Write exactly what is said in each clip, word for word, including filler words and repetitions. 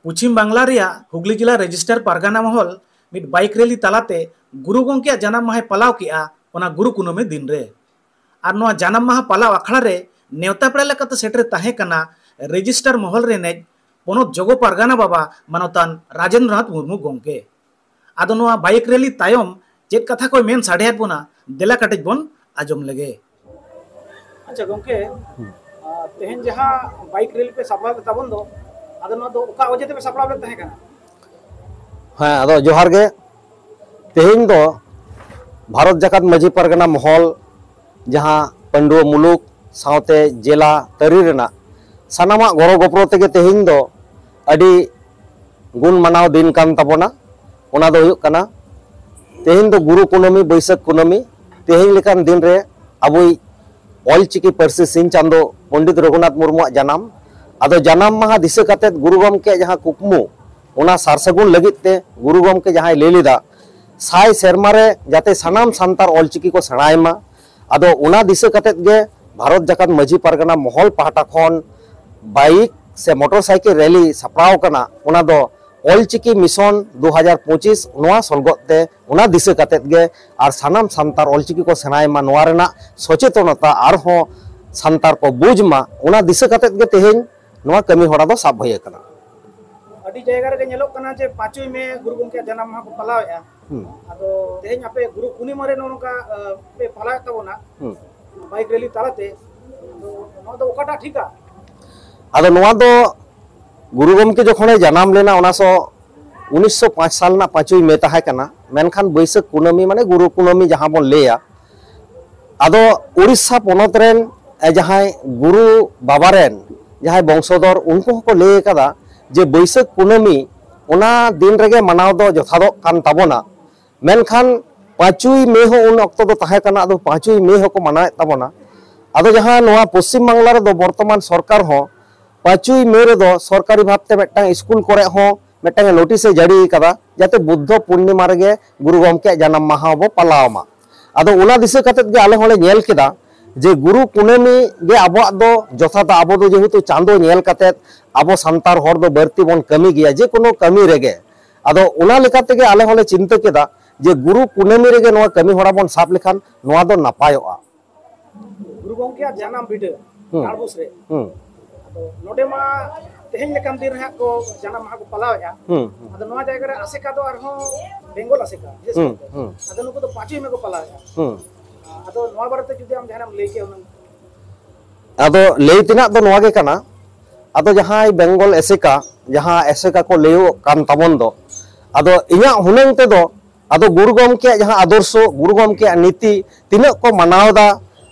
ᱯᱚᱪᱷᱤᱢ ᱵᱟᱝᱞᱟ ᱨᱮᱭᱟᱜ ᱦᱩᱜᱽᱞᱤ ᱡᱮᱞᱟ ᱨᱮᱡᱤᱥᱴᱟᱨ ᱯᱟᱨᱜᱟᱱᱟ ᱢᱚᱦᱚᱞ ᱢᱤᱫ ᱵᱟᱭᱤᱠ ᱨᱮᱞᱤ ᱛᱟᱞᱟᱛᱮ ᱜᱩᱨᱩ ᱜᱚᱢᱠᱮᱭᱟᱜ ᱡᱟᱱᱟᱢ ᱢᱟᱦᱟᱭ ᱯᱟᱞᱟᱣ ᱠᱮᱫᱼᱟ, ᱚᱱᱟ ᱜᱩᱨᱩ ᱠᱩᱱᱟᱹᱢᱤ ᱫᱤᱱ ᱨᱮ᱾ ᱟᱨ ᱱᱚᱣᱟ ᱡᱟᱱᱟᱢ ᱢᱟᱦᱟ ᱯᱟᱞᱟᱣ ᱟᱠᱷᱲᱟ ᱨᱮ ᱱᱮᱣᱛᱟ ᱯᱮᱲᱟ ᱞᱮᱠᱟᱛᱮ ᱥᱮᱴᱮᱨ ᱛᱟᱦᱮᱸ ᱠᱟᱱᱟ ᱨᱮᱡᱤᱥᱴᱟᱨ ᱢᱚᱦᱚᱞ ᱨᱤᱱᱤᱡ ᱯᱚᱱᱚᱛ ᱡᱚᱜᱚ ᱯᱟᱨᱜᱟᱱᱟ ᱵᱟᱵᱟ ᱢᱟᱱᱚᱛᱟᱱ ᱨᱟᱡᱮᱱᱫᱨᱚᱱᱟᱛᱷ ᱢᱩᱨᱢᱩ ᱜᱚᱢᱠᱮ᱾ ᱟᱫᱚ ᱱᱚᱣᱟ ᱵᱟᱭᱤᱠ ᱨᱮᱞᱤ ᱛᱟᱭᱚᱢ ᱪᱮᱫ ᱠᱟᱛᱷᱟ ᱠᱚᱭ ᱢᱮᱱ ᱥᱟᱰᱮᱭᱟᱫ ᱵᱚᱱᱟ, ᱫᱮᱞᱟ ᱠᱟᱹᱴᱤᱡ ᱵᱚᱱ ᱟᱸᱡᱚᱢ ᱞᱮᱜᱮ᱾ ᱟᱪᱪᱷᱟ ᱜᱚᱢᱠᱮ, ᱦᱩᱸ᱾ ᱟᱨ ᱛᱮᱦᱮᱧ ᱡᱟᱦᱟᱸ ᱵᱟᱭᱤᱠ ᱨᱮᱞᱤ ᱯᱮ ᱥᱟᱯᱲᱟᱣ ᱞᱮᱫ ᱛᱟᱵᱚᱱ ᱫᱚ, ᱟᱫᱚ ᱱᱚᱣᱟ ᱫᱚ ᱚᱠᱟ ᱚᱡᱮ ᱛᱮᱯᱮ ᱥᱟᱯᱲᱟᱣ ᱞᱮᱫ ᱛᱟᱦᱮᱸ ᱠᱟᱱᱟ? ᱦᱮᱸ, ᱟᱫᱚ ᱡᱚᱦᱟᱨ ᱜᱮ᱾ ᱛᱮᱦᱮᱧ ᱫᱚ ᱵᱷᱟᱨᱚᱛ ᱡᱟᱠᱟᱛ ᱢᱟᱹᱡᱷᱤ ᱯᱟᱨᱜᱟᱱᱟ ᱢᱚᱦᱚᱞ, ᱡᱟᱦᱟᱸ ᱯᱟᱹᱱᱰᱩᱣᱟᱹ ᱢᱩᱞᱩᱠ ᱥᱟᱶᱛᱮ ᱡᱮᱞᱟ ᱛᱟᱹᱨᱤ ᱨᱮᱱᱟᱜ ᱥᱟᱱᱟᱢᱟᱜ ᱜᱚᱲᱚ ᱜᱚᱯᱚᱲᱚ ᱛᱮᱜᱮ ᱛᱮᱦᱮᱧ ᱫᱚ ᱟᱹᱰᱤ ᱜᱩᱱ ᱢᱟᱱᱟᱣ ᱫᱤᱱ ᱠᱟᱱ ᱛᱟᱵᱚᱱᱟ᱾ ᱚᱱᱟ ᱫᱚ ᱦᱩᱭᱩᱜ ᱠᱟᱱᱟ, ᱛᱮᱦᱮᱧ ᱫᱚ ᱜᱩᱨᱩ ᱠᱩᱱᱟᱹᱢᱤ, ᱵᱟᱹᱭᱥᱟᱹᱠᱷ ᱠᱩᱱᱟᱹᱢᱤ᱾ ᱛᱮᱦᱮᱧ ᱞᱮᱠᱟᱱ ᱫᱤᱱ ᱨᱮ ᱟᱵᱚᱭᱤᱡ ᱚᱞᱪᱤᱠᱤ ᱯᱟᱹᱨᱥᱤ ᱥᱤᱧ ᱪᱟᱸᱫᱚ ᱯᱚᱱᱰᱤᱛ ᱨᱚᱜᱷᱩᱱᱟᱛᱷ ᱢᱩᱨᱢᱩᱣᱟᱜ ᱡᱟᱱᱟᱢ᱾ ᱟᱫᱚ ᱡᱟᱱᱟᱢ ᱢᱟᱦᱟ ᱫᱤᱥᱟᱹ ᱠᱟᱛᱮᱫ ᱜᱩᱨᱩ ᱜᱚᱢᱠᱮᱭᱟᱜ ᱡᱟᱦᱟᱸ ᱠᱩᱠᱢᱩ, ᱚᱱᱟ ᱥᱟᱨ ᱥᱟᱹᱜᱩᱱ ᱞᱟᱹᱜᱤᱫ ᱛᱮ ᱜᱩᱨᱩ ᱜᱚᱢᱠᱮ ᱡᱟᱦᱟᱸᱭ ᱞᱟᱹᱭ ᱞᱮᱫᱟ, ᱥᱟᱭ ᱥᱮᱨᱢᱟ ᱨᱮ ᱡᱟᱛᱮ ᱥᱟᱱᱟᱢ ᱥᱟᱱᱛᱟᱲ ᱚᱞᱪᱤᱠᱤ ᱠᱚ ᱥᱮᱬᱟᱭ ᱢᱟ᱾ ᱟᱫᱚ ᱚᱱᱟ ᱫᱤᱥᱟᱹ ᱠᱟᱛᱮᱫ ᱜᱮ ᱵᱷᱟᱨᱚᱛ ᱡᱟᱠᱟᱛ ᱢᱟᱹᱡᱷᱤ ᱯᱟᱨᱜᱟᱱᱟ ᱢᱚᱦᱚᱞ ᱯᱟᱦᱴᱟ ᱠᱷᱚᱱ ᱵᱟᱭᱤᱠ ᱥᱮ ᱢᱚᱴᱚᱨ ᱥᱟᱭᱠᱮᱞ ᱨᱮᱞᱤ ᱥᱟᱯᱲᱟᱣ ᱟᱠᱟᱱᱟ᱾ ᱚᱱᱟ ᱫᱚ ᱚᱞᱪᱤᱠᱤ ᱢᱤᱥᱚᱱ ᱫᱩ ᱦᱟᱡᱟᱨ ᱯᱚᱸᱪᱤᱥ ᱱᱚᱣᱟ ᱥᱚᱞᱜᱚᱫ ᱛᱮ, ᱚᱱᱟ ᱫᱤᱥᱟᱹ ᱠᱟᱛᱮᱫ ᱜᱮ, ᱟᱨ ᱥᱟᱱᱟᱢ ᱥᱟᱱᱛᱟᱲ ᱚᱞᱪᱤᱠᱤ ᱠᱚ ᱥᱮᱬᱟᱭ ᱢᱟ, ᱱᱚᱣᱟ ᱨᱮᱱᱟᱜ ᱥᱚᱪᱮᱛᱚᱱᱚᱛᱟ ᱟᱨᱦᱚᱸ ᱥᱟᱱᱛᱟᱲ ᱠᱚ ᱵᱩᱡᱽ ᱢᱟ, ᱚᱱᱟ ᱫᱤᱥᱟᱹ ᱠᱟᱛᱮᱫ ᱜᱮ ᱛᱮᱦᱮᱧ ᱱᱚᱣᱟ ᱠᱟᱹᱢᱤ ᱦᱚᱨᱟ ᱫᱚ ᱥᱟᱵ ᱦᱩᱭ ᱟᱠᱟᱱᱟ᱾ ᱟᱹᱰᱤ ᱡᱟᱭᱜᱟ ᱨᱮᱜᱮ ᱧᱮᱞᱚᱜ ᱠᱟᱱᱟ ᱡᱮ ᱯᱟᱸᱪᱚᱭ ᱢᱮ ᱜᱩᱨᱩ ᱜᱚᱢᱠᱮᱭᱟᱜ ᱡᱟᱱᱟᱢ ᱢᱟᱦᱟ ᱠᱚ ᱯᱟᱞᱟᱣᱮᱫᱼᱟ᱾ ᱦᱩᱸ᱾ ᱟᱫᱚ ᱛᱮᱦᱮᱧ ᱟᱯᱮ ᱜᱩᱨᱩ ᱯᱩᱨᱱᱤᱢᱟ ᱨᱮ ᱱᱚᱜᱼᱚ ᱱᱚᱝᱠᱟ, ᱟ, ᱯᱮ ᱯᱟᱞᱟᱣᱮᱫ ᱛᱟᱵᱚᱱᱟ, ᱦᱩᱸ᱾ ᱵᱟᱭᱤᱠ ᱨᱮᱞᱤ ᱛᱟᱞᱟᱛᱮ, ᱛᱚ ᱱᱚᱣᱟ ᱫᱚ ᱚᱠᱟᱴᱟᱜ ᱴᱷᱤᱠᱟ? ᱟᱫᱚ ᱱᱚᱣᱟ ᱫᱚ ᱜᱩᱨᱩ ᱜᱚᱢᱠᱮ ᱡᱚᱠᱷᱚᱱᱮ ᱡᱟᱱᱟᱢ ᱞᱮᱱᱟ, ᱚᱱᱟ ᱥᱚ ᱩᱱᱤᱥᱥᱚ ᱯᱟᱸᱪ ᱥᱟᱞ ᱨᱮᱱᱟᱜ ᱯᱟᱸᱪᱚᱭ ᱢᱮ ᱛᱟᱦᱮᱸ ᱠᱟᱱᱟ, ᱢᱮᱱᱠᱷᱟᱱ ᱵᱟᱹᱭᱥᱟᱹᱠᱷ ᱠᱩᱱᱟᱹᱢᱤ ᱢᱟᱱᱮ ᱜᱩᱨᱩ ᱠᱩᱱᱟᱹᱢᱤ ᱡᱟᱦᱟᱸ ᱵᱚᱱ ᱞᱟᱹᱭᱟ, ᱟᱫᱚ ᱩᱲᱤᱥᱥᱟ ᱯᱚᱱᱚᱛ ᱨᱮᱱ, ᱮ, ᱡᱟᱦᱟᱸᱭ ᱜᱩᱨᱩ ᱵᱟᱵᱟ ᱨᱮᱱ ᱡᱟᱦᱟᱸᱭ ᱵᱚᱝᱥᱚᱫᱚᱨ, ᱩᱱᱠᱩ ᱦᱚᱸᱠᱚ ᱞᱟᱹᱭ ᱟᱠᱟᱫᱟ ᱡᱮ ᱵᱟᱹᱭᱥᱟᱹᱠᱷ ᱠᱩᱱᱟᱹᱢᱤ ᱚᱱᱟ ᱫᱤᱱ ᱨᱮᱜᱮ ᱢᱟᱱᱟᱣ ᱫᱚ ᱡᱚᱛᱷᱟᱛᱚᱜ ᱠᱟᱱ ᱛᱟᱵᱚᱱᱟ᱾ ᱢᱮᱱᱠᱷᱟᱱ ᱯᱟᱸᱪᱚᱭ ᱢᱮ ᱦᱚᱸ ᱩᱱ ᱚᱠᱛᱚ ᱫᱚ ᱛᱟᱦᱮᱸ ᱠᱟᱱᱟ, ᱟᱫᱚ ᱯᱟᱸᱪᱚᱭ ᱢᱮ ᱦᱚᱸᱠᱚ ᱢᱟᱱᱟᱣᱮᱫ ᱛᱟᱵᱚᱱᱟ᱾ ᱟᱫᱚ ᱡᱟᱦᱟᱸ ᱱᱚᱣᱟ ᱯᱚᱥᱪᱤᱢ ᱵᱟᱝᱞᱟ ᱨᱮᱫᱚ ᱵᱚᱨᱛᱚᱢᱟᱱ ᱥᱚᱨᱠᱟᱨ ᱦᱚᱸ ᱯᱟᱸᱪᱚᱭ ᱢᱮ ᱨᱮᱫᱚ ᱥᱚᱨᱠᱟᱨᱤ ᱵᱷᱟᱵᱽᱛᱮ ᱢᱤᱫᱴᱟᱝ ᱥᱠᱩᱞ ᱠᱚᱨᱮ ᱦᱚᱸ ᱢᱤᱫᱴᱟᱝ ᱱᱳᱴᱤᱥ ᱮ ᱡᱟᱹᱨᱤ ᱟᱠᱟᱫᱟ, ᱡᱟᱛᱮ ᱵᱩᱫᱽᱫᱷᱚ ᱯᱩᱨᱱᱤᱢᱟ ᱨᱮᱜᱮ ᱜᱩᱨᱩ ᱜᱚᱢᱠᱮᱭᱟᱜ ᱡᱟᱱᱟᱢ ᱢᱟᱦᱟ ᱵᱚ ᱯᱟᱞᱟᱣ ᱢᱟ᱾ ᱟᱫᱚ ᱚᱱᱟ ᱫᱤᱥᱟᱹ ᱠᱟᱛᱮᱫ ᱜᱮ ᱟᱞᱮ ᱦᱚᱸᱞᱮ ᱧᱮᱞ ᱠᱮᱫᱟ ᱡᱮ ᱜᱩᱨᱩ ᱠᱩᱱᱟᱹᱢᱤ ᱜᱮ ᱟᱵᱚᱣᱟᱜ ᱫᱚ ᱡᱚᱛᱷᱟᱛ, ᱟᱵᱚ ᱫᱚ ᱡᱮᱦᱮᱛᱩ ᱪᱟᱸᱫᱚ ᱧᱮᱞ ᱠᱟᱛᱮᱫ ᱟᱵᱚ ᱥᱟᱱᱛᱟᱲ ᱦᱚᱲ ᱫᱚ ᱵᱟᱹᱲᱛᱤ ᱵᱚᱱ ᱠᱟᱹᱢᱤ ᱜᱮᱭᱟ ᱡᱮ ᱠᱳᱱᱳ ᱠᱟᱹᱢᱤ ᱨᱮᱜᱮ᱾ ᱟᱫᱚ ᱚᱱᱟ ᱞᱮᱠᱟ ᱛᱮᱜᱮ ᱟᱞᱮ ᱦᱚᱸᱞᱮ ᱪᱤᱱᱛᱟᱹ ᱠᱮᱫᱟ ᱡᱮ ᱜᱩᱨᱩ ᱠᱩᱱᱟᱹᱢᱤ ᱨᱮᱜᱮ ᱱᱚᱣᱟ ᱠᱟᱹᱢᱤ ᱦᱚᱨᱟ ᱵᱚᱱ ᱥᱟᱵ ᱞᱮᱠᱷᱟᱱ ᱱᱚᱣᱟ ᱫᱚ ᱱᱟᱯᱟᱭᱚᱜᱼᱟ᱾ ᱜᱩᱨᱩ ᱜᱚᱢᱠᱮᱭᱟᱜ ᱡᱟᱱᱟᱢ ᱵᱷᱤᱴᱟᱹ ᱦᱩᱸ᱾ ᱰᱟᱸᱰᱵᱳᱥ ᱨᱮ᱾ ᱦᱩᱸ᱾ ᱟᱫᱚ ᱱᱚᱰᱮ ᱢᱟ ᱛᱮᱦᱮᱧ ᱞᱮᱠᱟᱱ ᱫᱤᱱ ᱨᱮ ᱦᱟᱸᱜ ᱠᱚ ᱡᱟᱱᱟᱢ ᱢᱟᱦᱟ ᱠᱚ ᱯᱟᱞᱟᱣᱮᱫᱼᱟ᱾ ᱦᱩᱸ, ᱦᱩᱸ᱾ ᱟᱫᱚ ᱱᱚᱣᱟ ᱡᱟᱭᱜᱟ ᱨᱮ ᱟᱥᱮᱠᱟ ᱫᱚ ᱟᱨᱦᱚᱸ ᱵᱮᱝᱜᱚᱞ ᱟᱥᱮᱠᱟ, ᱵᱤᱥᱮᱥ ᱦᱩᱸ, ᱠᱟᱨᱛᱮ᱾ ᱦᱩᱸ᱾ ᱟᱫᱚ ᱱᱩᱠᱩ ᱫᱚ ᱯᱟᱸᱪᱚᱭ ᱢᱮ ᱠᱚ ᱯᱟᱞᱟᱣᱮᱫᱼᱟ᱾ ᱦᱩᱸ᱾ ᱟᱫᱚ ᱱᱚᱣᱟ ᱵᱟᱨᱮᱛᱮ ᱡᱩᱫᱤ ᱟᱢ ᱡᱟᱦᱟᱱᱟᱜ ᱮᱢ ᱞᱟᱹᱭ ᱠᱮᱭᱟ ᱦᱩᱱᱟᱹᱝ᱾ ᱟᱫᱚ ᱞᱟᱹᱭ ᱛᱮᱱᱟᱜ ᱫᱚ ᱱᱚᱣᱟ ᱜᱮ ᱠᱟᱱᱟ, ᱟᱫᱚ ᱡᱟᱦᱟᱸᱭ ᱵᱮᱝᱜᱚᱞ ᱮᱥᱮᱠᱟ, ᱡᱟᱦᱟᱸ ᱮᱥᱮᱠᱟ ᱠᱚ ᱞᱟᱹᱭᱚᱜ ᱠᱟᱱ ᱛᱟᱵᱚᱱ ᱫᱚ, ᱟᱫᱚ ᱤᱧᱟᱹᱜ ᱦᱩᱱᱟᱹᱝ ᱛᱮᱫᱚ, ᱟᱫᱚ ᱜᱩᱨᱩ ᱜᱚᱢᱠᱮᱭᱟᱜ ᱡᱟᱦᱟᱸ ᱟᱫᱚᱨᱥᱚ, ᱜᱩᱨᱩ ᱜᱚᱢᱠᱮᱭᱟᱜ ᱱᱤᱛᱤ ᱛᱤᱱᱟᱹᱜ ᱠᱚ ᱢᱟᱱᱟᱣ ᱮᱫᱟ,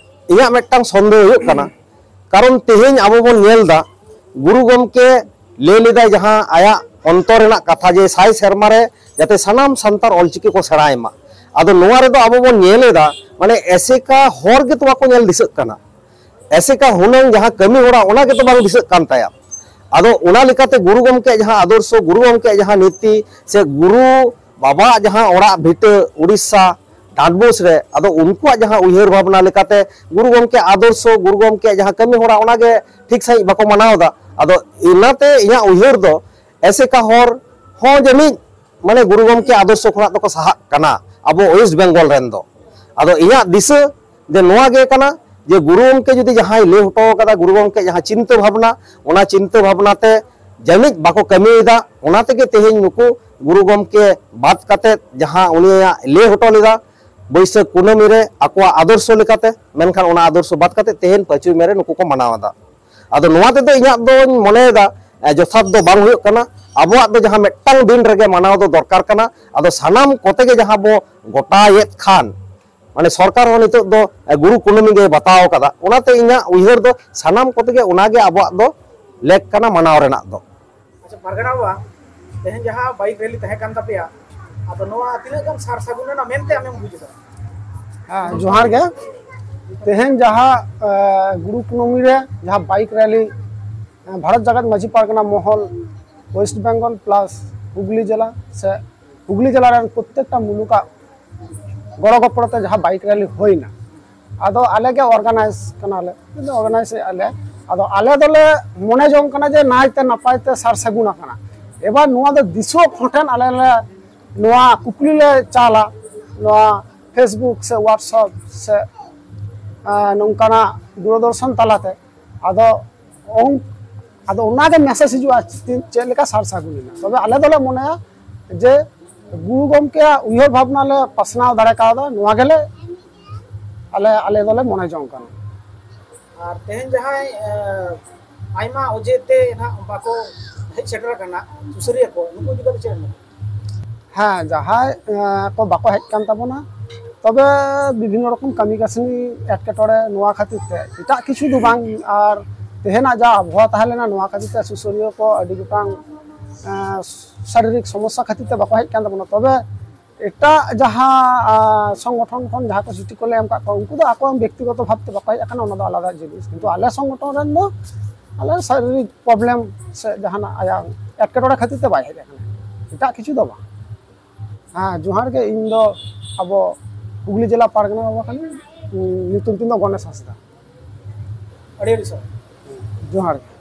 ᱤᱧᱟᱹᱜ ᱢᱤᱫᱴᱟᱝ ᱥᱚᱱᱫᱮᱦᱚ ᱦᱩᱭᱩᱜ ᱠᱟᱱᱟ᱾ ᱠᱟᱨᱚᱱ ᱛᱮᱦᱮᱧ ᱟᱵᱚ ᱵᱚᱱ ᱧᱮᱞ ᱮᱫᱟ, ᱜᱩᱨᱩ ᱜᱚᱢᱠᱮ ᱞᱟᱹᱭ ᱞᱮᱫᱟᱭ ᱡᱟᱦᱟᱸ ᱟᱭᱟᱜ ᱚᱱᱛᱚᱨ ᱨᱮᱱᱟᱜ ᱠᱟᱛᱷᱟ ᱡᱮ ᱥᱟᱭ ᱥᱮᱨᱢᱟ ᱨᱮ ᱡᱟᱛᱮ ᱥᱟᱱᱟᱢ ᱥᱟᱱᱛᱟᱲ ᱚᱞᱪᱤᱠᱤ ᱠᱚ ᱥᱮᱬᱟᱭ ᱢᱟ᱾ ᱟᱫᱚ ᱱᱚᱣᱟ ᱨᱮᱫᱚ ᱟᱵᱚ ᱵᱚᱱ ᱧᱮᱞ ᱮᱫᱟ, ᱢᱟᱱᱮ ᱮᱥᱮᱠᱟ ᱦᱚᱲ ᱜᱮ ᱛᱚ ᱵᱟᱠᱚ ᱧᱮᱞ ᱫᱤᱥᱟᱹᱜ ᱠᱟᱱᱟ᱾ ᱮᱥᱮᱠᱟ ᱦᱩᱱᱟᱹᱝ ᱡᱟᱦᱟᱸ ᱠᱟᱹᱢᱤ ᱦᱚᱨᱟ, ᱚᱱᱟ ᱜᱮᱛᱚ ᱵᱟᱝ ᱫᱤᱥᱟᱹᱜ ᱠᱟᱱ ᱛᱟᱭᱟ᱾ ᱟᱫᱚ ᱚᱱᱟ ᱞᱮᱠᱟᱛᱮ ᱜᱩᱨᱩ ᱜᱚᱢᱠᱮᱭᱟᱜ ᱡᱟᱦᱟᱸ ᱟᱫᱚᱨᱥᱚ, ᱜᱩᱨᱩ ᱜᱚᱢᱠᱮᱭᱟᱜ ᱡᱟᱦᱟᱸ ᱱᱤᱛᱤ, ᱥᱮ ᱜᱩᱨᱩ ᱵᱟᱵᱟᱣᱟᱜ ᱡᱟᱦᱟᱸ ᱚᱲᱟᱜ ᱵᱷᱤᱴᱟᱹ ᱩᱲᱤᱥᱥᱟ ᱰᱟᱸᱰᱵᱳᱥ ᱨᱮ, ᱟᱫᱚ ᱩᱱᱠᱩᱣᱟᱜ ᱡᱟᱦᱟᱸ ᱩᱭᱦᱟᱹᱨ ᱵᱷᱟᱵᱽᱱᱟ ᱞᱮᱠᱟᱛᱮ ᱜᱩᱨᱩ ᱜᱚᱢᱠᱮᱭᱟᱜ ᱟᱫᱚᱨᱥᱚ, ᱜᱩᱨᱩ ᱜᱚᱢᱠᱮᱭᱟᱜ ᱡᱟᱦᱟᱸ ᱠᱟᱹᱢᱤ ᱦᱚᱨᱟ, ᱚᱱᱟᱜᱮ ᱴᱷᱤᱠ ᱥᱟᱺᱦᱤᱡ ᱵᱟᱠᱚ ᱢᱟᱱᱟᱣ ᱮᱫᱟ᱾ ᱟᱫᱚ ᱤᱱᱟᱹᱛᱮ ᱤᱧᱟᱹᱜ ᱩᱭᱦᱟᱹᱨ ᱫᱚ ᱮᱥᱮᱠᱟ ᱦᱚᱲ ᱦᱚᱸ ᱡᱟᱹᱱᱤᱡ ᱢᱟᱱᱮ ᱜᱩᱨᱩ ᱜᱚᱢᱠᱮ ᱟᱫᱚᱨᱥᱚ ᱠᱷᱚᱱᱟᱜ ᱫᱚᱠᱚ ᱥᱟᱦᱟᱜ ᱠᱟᱱᱟ ᱟᱵᱚ ᱳᱭᱮᱥᱴ ᱵᱮᱝᱜᱚᱞ ᱨᱮᱱ ᱫᱚ᱾ ᱟᱫᱚ ᱤᱧᱟᱹᱜ ᱫᱤᱥᱟᱹ ᱡᱮ ᱱᱚᱣᱟ ᱜᱮ ᱠᱟᱱᱟ ᱡᱮ ᱜᱩᱨᱩ ᱜᱚᱢᱠᱮ ᱡᱩᱫᱤ ᱡᱟᱦᱟᱸᱭ ᱞᱟᱹᱭ ᱦᱚᱴᱚ ᱠᱟᱫᱟ, ᱜᱩᱨᱩ ᱜᱚᱢᱠᱮ ᱡᱟᱦᱟᱸ ᱪᱤᱱᱛᱟᱹ ᱵᱷᱟᱵᱽᱱᱟ, ᱚᱱᱟ ᱪᱤᱱᱛᱟᱹ ᱵᱷᱟᱵᱽᱱᱟ ᱛᱮ ᱡᱟᱹᱱᱤᱡ ᱵᱟᱠᱚ ᱠᱟᱹᱢᱤᱭᱮᱫᱟ᱾ ᱚᱱᱟ ᱛᱮᱜᱮ ᱛᱮᱦᱮᱧ ᱱᱩᱠᱩ ᱜᱩᱨᱩ ᱜᱚᱢᱠᱮ ᱵᱟᱫ ᱠᱟᱛᱮᱫ ᱡᱟᱦᱟᱸ ᱩᱱᱤᱭᱟᱜ ᱞᱟᱹᱭ ᱦᱚᱴᱚ ᱞᱮᱫᱟ ᱵᱟᱹᱭᱥᱟᱹᱠᱷ ᱠᱩᱱᱟᱹᱢᱤ ᱨᱮ ᱟᱠᱚᱣᱟᱜ ᱟᱫᱚᱨᱥᱚ ᱞᱮᱠᱟᱛᱮ, ᱢᱮᱱᱠᱷᱟᱱ ᱚᱱᱟ ᱟᱫᱚᱨᱥᱚ ᱵᱟᱫ ᱠᱟᱛᱮᱫ ᱛᱮᱦᱮᱧ ᱯᱟᱸᱪᱚᱭ ᱢᱮ ᱨᱮ ᱱᱩᱠᱩ ᱠᱚ ᱢᱟᱱᱟᱣ ᱮᱫᱟ᱾ ᱟᱫᱚ ᱱᱚᱣᱟ ᱛᱮᱫᱚ ᱤᱧᱟᱹᱜ ᱫᱚᱧ ᱢᱚᱱᱮᱭᱮᱫᱟ, ᱮ, ᱡᱚᱛᱷᱟᱛ ᱫᱚ ᱵᱟᱝ ᱦᱩᱭᱩᱜ ᱠᱟᱱᱟ᱾ ᱟᱵᱚᱣᱟᱜ ᱫᱚ ᱡᱟᱦᱟᱸ ᱢᱤᱫᱴᱟᱝ ᱫᱤᱱ ᱨᱮᱜᱮ ᱢᱟᱱᱟᱣ ᱫᱚ ᱫᱚᱨᱠᱟᱨ ᱠᱟᱱᱟ᱾ ᱟᱫᱚ ᱥᱟᱱᱟᱢ ᱠᱚᱛᱮ ᱜᱮ ᱡᱟᱦᱟᱸ ᱵᱚ ᱜᱚᱴᱟᱭᱮᱫ ᱠᱷᱟᱱ, ᱢᱟᱱᱮ ᱥᱚᱨᱠᱟᱨ ᱦᱚᱸ ᱱᱤᱛᱚᱜ ᱫᱚ, ᱮ, ᱜᱩᱨᱩ ᱠᱩᱱᱟᱹᱢᱤ ᱜᱮ ᱵᱟᱛᱟᱣ ᱠᱟᱫᱟ᱾ ᱚᱱᱟᱛᱮ ᱤᱧᱟᱹᱜ ᱩᱭᱦᱟᱹᱨ ᱫᱚ ᱥᱟᱱᱟᱢ ᱠᱚᱛᱮ ᱜᱮ ᱚᱱᱟᱜᱮ ᱟᱵᱚᱣᱟᱜ ᱫᱚ ᱞᱮᱠ ᱠᱟᱱᱟ ᱢᱟᱱᱟᱣ ᱨᱮᱱᱟᱜ ᱫᱚ᱾ ᱟᱪᱪᱷᱟ, ᱯᱟᱨᱜᱟᱱᱟ ᱵᱟᱵᱟ, ᱛᱮᱦᱮᱧ ᱡᱟᱦᱟᱸ ᱵᱟᱭᱤᱠ ᱨᱮᱞᱤ ᱛᱟᱦᱮᱸ ᱠᱟᱱ ᱛᱟᱯᱮᱭᱟ, ᱟᱫᱚ ᱱᱚᱣᱟ ᱛᱤᱱᱟᱹᱜ ᱜᱟᱱ ᱥᱟᱨ ᱥᱟᱹᱜᱩᱱ ᱮᱱᱟ ᱢᱮᱱᱛᱮ ᱟᱢᱮᱢ ᱵᱩᱡ ᱮᱫᱟ? ᱦᱮᱸ, ᱡᱚᱦᱟᱨ ᱜᱮ᱾ ᱛᱮᱦᱮᱧ ᱡᱟᱦᱟᱸ ᱮ, ᱜᱩᱨᱩ ᱠᱩᱱᱟᱹᱢᱤ ᱨᱮ ᱡᱟᱦᱟᱸ ᱵᱟᱭᱤᱠ ᱨᱮᱞᱤ, ᱮ, ᱵᱷᱟᱨᱚᱛ ᱡᱟᱠᱟᱛ ᱢᱟᱹᱡᱷᱤ ᱯᱟᱨᱜᱟᱱᱟ ᱢᱚᱦᱚᱞ, ᱳᱭᱮᱥᱴ ᱵᱮᱝᱜᱚᱞ ᱯᱞᱟᱥ ᱦᱩᱜᱽᱞᱤ ᱡᱮᱞᱟ ᱥᱮ ᱦᱩᱜᱽᱞᱤ ᱡᱮᱞᱟ ᱨᱮᱱ ᱯᱨᱚᱛᱛᱮᱠᱴᱟ ᱢᱩᱞᱩᱠᱟᱜ ᱜᱚᱲᱚ ᱜᱚᱯᱚᱲᱚ ᱛᱮ ᱡᱟᱦᱟᱸ ᱵᱟᱭᱤᱠ ᱨᱮᱞᱤ ᱦᱩᱭᱱᱟ, ᱟᱫᱚ ᱟᱞᱮ ᱜᱮ ᱚᱨᱜᱟᱱᱟᱭᱤᱡᱽ ᱠᱟᱱᱟᱞᱮ, ᱚᱨᱜᱟᱱᱟᱭᱤᱡᱽ ᱮᱫᱼᱟ ᱞᱮ᱾ ᱟᱫᱚ ᱟᱞᱮ ᱫᱚᱞᱮ ᱢᱚᱱᱮ ᱡᱚᱝ ᱠᱟᱱᱟ ᱡᱮ ᱱᱟᱭᱛᱮ ᱱᱟᱯᱟᱭ ᱛᱮ ᱥᱟᱨ ᱥᱟᱹᱜᱩᱱ ᱟᱠᱟᱱᱟ᱾ ᱮᱵᱟᱨ ᱱᱚᱣᱟ ᱫᱚ ᱫᱤᱥᱩᱣᱟᱹ ᱠᱚᱴᱷᱮᱱ ᱟᱞᱮ ᱞᱮ ᱱᱚᱣᱟ ᱠᱩᱠᱞᱤ ᱞᱮ ᱪᱟᱞᱟ, ᱱᱚᱣᱟ Facebook ᱥᱮ WhatsApp ᱥᱮ ᱱᱚᱝᱠᱟᱱᱟᱜ ᱫᱩᱨᱚᱫᱚᱨᱥᱚᱱ ᱛᱟᱞᱟᱛᱮ᱾ ᱟᱫᱚ ᱟᱫᱚ ᱚᱱᱟᱜᱮ ᱢᱮᱥᱮᱡᱽ ᱦᱤᱡᱩᱜᱼᱟ ᱪᱮᱫ ᱞᱮᱠᱟ ᱥᱟᱨ ᱥᱟᱹᱜᱩᱱ ᱮᱱᱟ᱾ ᱛᱚᱵᱮ ᱟᱞᱮ ᱫᱚᱞᱮ ᱢᱚᱱᱮᱭᱟ ᱡᱮ ᱜᱩᱨᱩ ᱜᱚᱢᱠᱮᱭᱟᱜ ᱩᱭᱦᱟᱹᱨ ᱵᱷᱟᱵᱽᱱᱟ ᱞᱮ ᱯᱟᱥᱱᱟᱣ ᱫᱟᱲᱮ ᱠᱟᱣᱫᱟ, ᱱᱚᱣᱟ ᱜᱮᱞᱮ ᱟᱞᱮ ᱟᱞᱮ ᱫᱚᱞᱮ ᱢᱚᱱᱮ ᱡᱚᱝ ᱠᱟᱱᱟ᱾ ᱟᱨ ᱛᱮᱦᱮᱧ ᱡᱟᱦᱟᱸᱭ ᱟᱭᱢᱟ ᱚᱡᱮ ᱛᱮ ᱱᱟᱜ ᱵᱟᱠᱚ ᱦᱮᱡ ᱥᱮᱴᱮᱨ ᱟᱠᱟᱱᱟ ᱥᱩᱥᱟᱹᱨᱤᱭᱟᱹ ᱠᱚ, ᱱᱩᱠᱩ ᱤᱫᱤ ᱠᱟᱛᱮ ᱪᱮᱫ ᱮᱢ ᱢᱮᱱᱟ? ᱦᱮᱸ, ᱡᱟᱦᱟᱸᱭ ᱠᱚ ᱵᱟᱠᱚ ᱦᱮᱡ ᱠᱟᱱ ᱛᱟᱵᱚᱱᱟ, ᱛᱚᱵᱮ ᱵᱤᱵᱷᱤᱱᱱᱚ ᱨᱚᱠᱚᱢ ᱠᱟᱹᱢᱤ ᱠᱟᱹᱥᱱᱤ ᱮᱴᱠᱮᱴᱚᱬᱮ, ᱱᱚᱣᱟ ᱠᱷᱟᱹᱛᱤᱨ ᱛᱮ, ᱮᱴᱟᱜ ᱠᱤᱪᱷᱩ ᱫᱚ ᱵᱟᱝ᱾ ᱟᱨ ᱛᱮᱦᱮᱧᱟᱜ ᱡᱟ ᱟᱵᱚᱦᱟᱣᱟ ᱛᱟᱦᱮᱸ ᱞᱮᱱᱟ, ᱱᱚᱣᱟ ᱠᱷᱟᱹᱛᱤᱨ ᱛᱮ ᱥᱩᱥᱟᱹᱨᱤᱭᱟᱹ ᱠᱚ ᱟᱹᱰᱤ ᱜᱚᱴᱟᱝ ᱥᱟᱨᱤᱨᱤᱠ ᱥᱚᱢᱚᱥᱥᱟ ᱠᱷᱟᱹᱛᱤᱨ ᱛᱮ ᱵᱟᱠᱚ ᱦᱮᱡ ᱠᱟᱱ ᱛᱟᱵᱚᱱᱟ᱾ ᱛᱚᱵᱮ ᱮᱴᱟᱜ ᱡᱟᱦᱟᱸ ᱥᱚᱝᱜᱚᱴᱷᱚᱱ ᱠᱷᱚᱱ ᱡᱟᱦᱟᱸ ᱠᱚ ᱪᱤᱴᱷᱤ ᱠᱚᱞᱮ ᱮᱢ ᱠᱟᱜ ᱠᱚᱣᱟ, ᱩᱱᱠᱩ ᱫᱚ ᱟᱠᱚ ᱵᱮᱠᱛᱤᱜᱚᱛᱚ ᱵᱷᱟᱵᱽ ᱛᱮ ᱵᱟᱠᱚ ᱦᱮᱡ ᱟᱠᱟᱱᱟ, ᱚᱱᱟ ᱫᱚ ᱟᱞᱟᱫᱟ ᱡᱤᱱᱤᱥ᱾ ᱠᱤᱱᱛᱩ ᱟᱞᱮ ᱥᱚᱝᱜᱚᱴᱷᱚᱱ ᱨᱮᱱ ᱫᱚ ᱟᱞᱮ ᱥᱟᱨᱤᱨᱤᱠ ᱯᱨᱚᱵᱞᱮᱢ ᱥᱮ ᱡᱟᱦᱟᱱᱟᱜ ᱟᱭᱟᱜ ᱮᱴᱠᱮᱴᱚᱬᱮ ᱠᱷᱟᱹᱛᱤᱨ ᱛᱮ ᱵᱟᱭ ᱦᱮᱡ ᱟᱠᱟᱱᱟ, ᱮᱴᱟᱜ ᱠᱤᱪᱷᱩ ᱫᱚ ᱵᱟᱝ᱾ ᱦᱮᱸ, ᱡᱚᱦᱟᱨ ᱜᱮ᱾ ᱤᱧ ᱫᱚ ᱟᱵᱚ ᱦᱩᱜᱽᱞᱤ ᱡᱮᱞᱟ ᱯᱟᱨᱜᱟᱱᱟ ᱵᱟᱵᱟ ᱠᱟᱹᱱᱟᱹᱧ᱾ ᱧᱩᱛᱩᱢ ᱛᱤᱧ ᱫᱚ ᱜᱚᱱᱮᱥ ᱦᱟᱸᱥᱫᱟ᱾ ᱟᱹᱰᱤ ᱟᱹᱰᱤ ᱥᱟᱨᱦᱟᱣ᱾ ᱡᱚᱦᱟᱨ ᱜᱮ᱾